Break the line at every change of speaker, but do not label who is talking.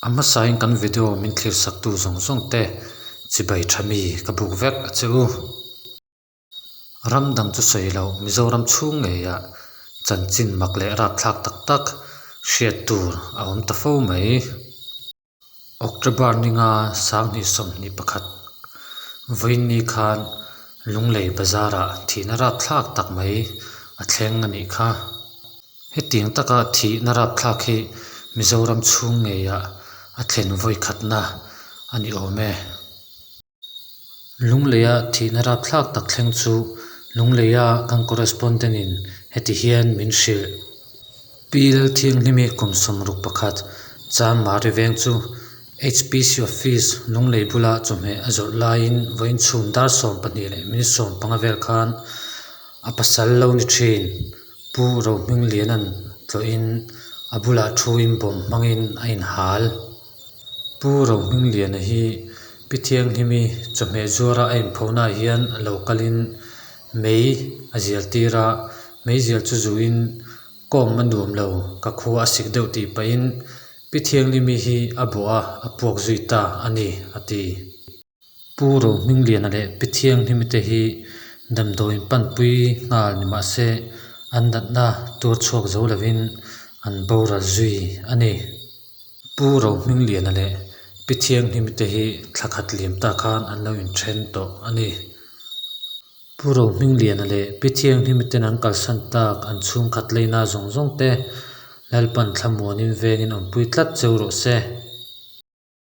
A hmasain kan video min thlir saktu zawng zawng te chibai tha mi ka buk vek a che u. Ram dang chu sawi loh Mizoram chhung ngeiah chanchin mak leh rapthlak tak tak hriat tur a awm ta fo mai. October ninga 2021 vawiinni khan Lunglei bazarah thihna rapthlak tak mai a thleng a nih kha. Hetiang taka thihna rapthlak hi Mizoram chhung ngeiah a thlen vawikhatna a ni awm e. Lungleia thihna rapthlak tak thleng chu Lungleia kan correspondent in heti hian min hrilh. Pi Lalthianghlimi kum 61 Chanmari veng chu HPC office Lunglei bula chawhmeh a zawrh laiin vawiin chhun dar 12 leh minute 15 vel khan a pasal lo ni thin. Pu Rohmingliana'n tlawhin a bulah thuin bawm hmangin a inhal. Pu Rohmingliana hi Pi Thianghlimi chawhmeh zuara a inphonaah hian lo kalin mei a zial tir a, meizial chu zuin kawm a nuam lo, ka khua a sik deuh tih pahin Pi Thianghlimi hi a bawh a, a puak zui ta a ni, a ti. Pu Rohmingliana leh Pi Thianghlimi te hi damdawiin panpui nghal ni mah se an natna tuar chhuak zo lovin an boral zui a ni. Pu Rohmingliana leh Pi Thianghlimi te hi thla khat liam ta khan an lo inthen tawh a ni. Pu Rohmingliana leh Pi Thianghlimi ten an kalsan tak an chhungkhat leina zawng zawng te Lalpan thlamuanin vengin awmpui tlat cheu rawh se.